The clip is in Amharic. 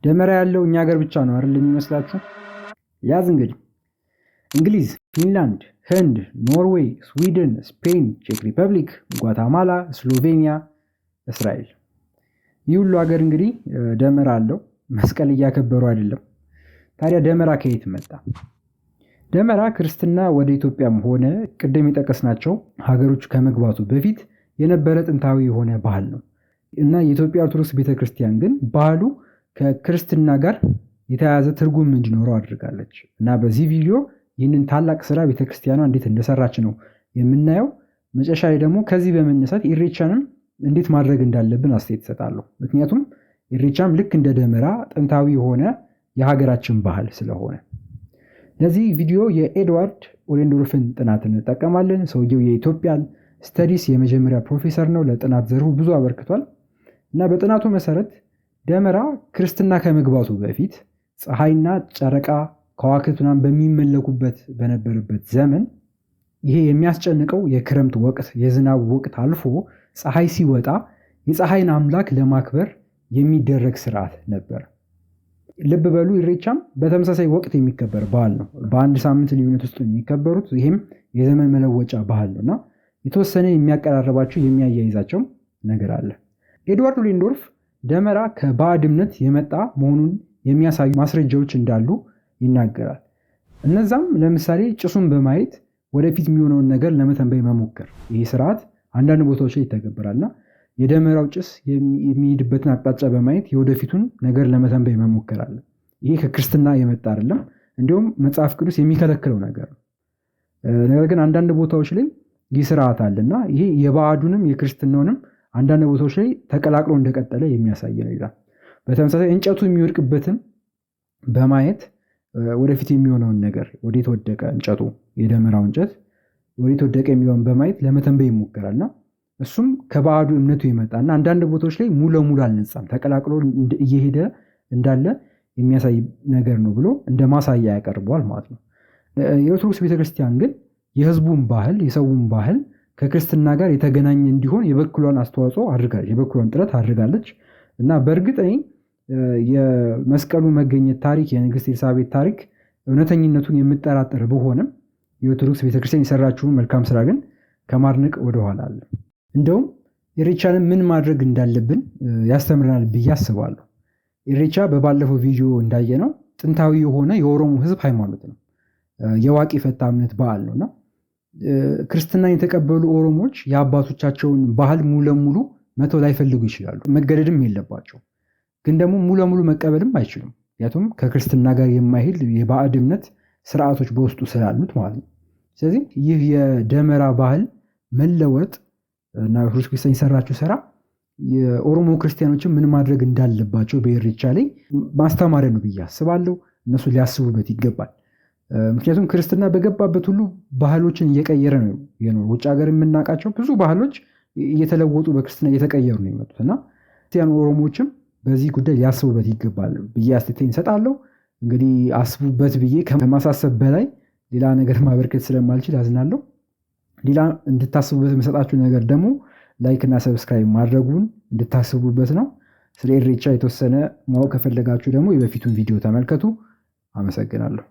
ደመራ ያለው እኛ ሀገር ብቻ ነው አይደል የሚመስላችሁ? ያዝ እንግዲህ እንግሊዝ፣ ፊንላንድ፣ ህንድ፣ ኖርዌይ፣ ስዊድን፣ ስፔን፣ ቼክ ሪፐብሊክ፣ ጓታማላ፣ ስሎቬኒያ፣ እስራኤል። ይህ ሁሉ ሀገር እንግዲህ ደመራ አለው። መስቀል እያከበሩ አይደለም። ታዲያ ደመራ ከየት መጣ? ደመራ ክርስትና ወደ ኢትዮጵያም ሆነ ቅድም የጠቀስናቸው ሀገሮች ከመግባቱ በፊት የነበረ ጥንታዊ የሆነ ባህል ነው እና የኢትዮጵያ ኦርቶዶክስ ቤተክርስቲያን ግን ባህሉ ከክርስትና ጋር የተያያዘ ትርጉም እንዲኖረው አድርጋለች። እና በዚህ ቪዲዮ ይህንን ታላቅ ስራ ቤተክርስቲያኗ እንዴት እንደሰራች ነው የምናየው። መጨረሻ ላይ ደግሞ ከዚህ በመነሳት ኢሬቻንም እንዴት ማድረግ እንዳለብን አስተያየት እሰጣለሁ። ምክንያቱም ኢሬቻም ልክ እንደ ደመራ ጥንታዊ የሆነ የሀገራችን ባህል ስለሆነ። ለዚህ ቪዲዮ የኤድዋርድ ኦሌንዶርፍን ጥናት እንጠቀማለን። ሰውየው የ Ethiopian studies የመጀመሪያ ፕሮፌሰር ነው። ለጥናት ዘርፉ ብዙ አበርክቷል። እና በጥናቱ መሰረት ደመራ ክርስትና ከመግባቱ በፊት ፀሐይና ጨረቃ ከዋክብት ምናምን በሚመለኩበት በነበረበት ዘመን ይሄ የሚያስጨንቀው የክረምት ወቅት የዝናብ ወቅት አልፎ ፀሐይ ሲወጣ የፀሐይን አምላክ ለማክበር የሚደረግ ስርዓት ነበር። ልብ በሉ፣ ኢሬቻም በተመሳሳይ ወቅት የሚከበር በዓል ነው። በአንድ ሳምንት ልዩነት ውስጥ የሚከበሩት፣ ይሄም የዘመን መለወጫ ባህል ነው እና የተወሰነ የሚያቀራርባቸው የሚያያይዛቸው ነገር አለ። ኤድዋርድ ኡሌንዶርፍ ደመራ ከባዕድ እምነት የመጣ መሆኑን የሚያሳዩ ማስረጃዎች እንዳሉ ይናገራል። እነዛም ለምሳሌ ጭሱን በማየት ወደፊት የሚሆነውን ነገር ለመተንበይ መሞከር። ይህ ስርዓት አንዳንድ ቦታዎች ላይ ይተገበራልና የደመራው ጭስ የሚሄድበትን አቅጣጫ በማየት የወደፊቱን ነገር ለመተንበይ መሞከር አለ። ይሄ ከክርስትና የመጣ አይደለም፣ እንዲሁም መጽሐፍ ቅዱስ የሚከለክለው ነገር ነው። ነገር ግን አንዳንድ ቦታዎች ላይ ይህ ስርዓት አለና ይሄ የባዕዱንም የክርስትናውንም አንዳንድ ቦታዎች ላይ ተቀላቅሎ እንደቀጠለ የሚያሳይ ነው ይላል። በተመሳሳይ እንጨቱ የሚወድቅበትን በማየት ወደፊት የሚሆነውን ነገር፣ ወዴት ወደቀ እንጨቱ፣ የደመራው እንጨት ወዴት ወደቀ የሚለውን በማየት ለመተንበይ ይሞከራልና እሱም ከባዕዱ እምነቱ ይመጣና አንዳንድ ቦታዎች ላይ ሙሉ ለሙሉ አልነጻም፣ ተቀላቅሎ እየሄደ እንዳለ የሚያሳይ ነገር ነው ብሎ እንደ ማሳያ ያቀርበዋል ማለት ነው። የኦርቶዶክስ ቤተክርስቲያን ግን የህዝቡን ባህል፣ የሰውን ባህል ከክርስትና ጋር የተገናኘ እንዲሆን የበኩሏን አስተዋጽኦ አድርጋለች፣ የበኩሏን ጥረት አድርጋለች። እና በእርግጥ እኔ የመስቀሉ መገኘት ታሪክ፣ የንግስት ኤልሳቤጥ ታሪክ እውነተኝነቱን የምጠራጠር ብሆንም የኦርቶዶክስ ቤተክርስቲያን የሰራችውን መልካም ስራ ግን ከማድነቅ ወደኋላ አለ። እንደውም ኢሬቻንም ምን ማድረግ እንዳለብን ያስተምረናል ብዬ አስባለሁ። ኢሬቻ በባለፈው ቪዲዮ እንዳየነው ጥንታዊ የሆነ የኦሮሞ ህዝብ ሃይማኖት ነው። የዋቂ ፈታ እምነት በዓል ነውና ክርስትናን የተቀበሉ ኦሮሞዎች የአባቶቻቸውን ባህል ሙሉ ለሙሉ መተው ላይፈልጉ ይችላሉ። መገደድም የለባቸው። ግን ደግሞ ሙሉ ለሙሉ መቀበልም አይችሉም። ምክንያቱም ከክርስትና ጋር የማይሄድ የባዕድ እምነት ስርዓቶች በውስጡ ስላሉት ማለት ነው። ስለዚህ ይህ የደመራ ባህል መለወጥ እና ኦርቶዶክስ ክርስቲያን የሰራችው ስራ የኦሮሞ ክርስቲያኖችን ምን ማድረግ እንዳለባቸው በኢሬቻ ላይ ማስተማሪያ ነው ብዬ አስባለሁ። እነሱ ሊያስቡበት ይገባል። ምክንያቱም ክርስትና በገባበት ሁሉ ባህሎችን እየቀየረ ነው የኖረው። ውጭ ሀገር የምናውቃቸው ብዙ ባህሎች እየተለወጡ በክርስትና እየተቀየሩ ነው የመጡት እና ክርስቲያን ኦሮሞዎችም በዚህ ጉዳይ ሊያስቡበት ይገባል ብዬ አስተያየቴን እሰጣለሁ። እንግዲህ አስቡበት ብዬ ከማሳሰብ በላይ ሌላ ነገር ማበርከት ስለማልችል አዝናለሁ። ሌላ እንድታስቡበት የምሰጣችሁ ነገር ደግሞ like እና subscribe ማድረጉን እንድታስቡበት ነው። ስለ ኢሬቻ የተወሰነ ማወቅ ከፈለጋችሁ ደግሞ የበፊቱን ቪዲዮ ተመልከቱ። አመሰግናለሁ።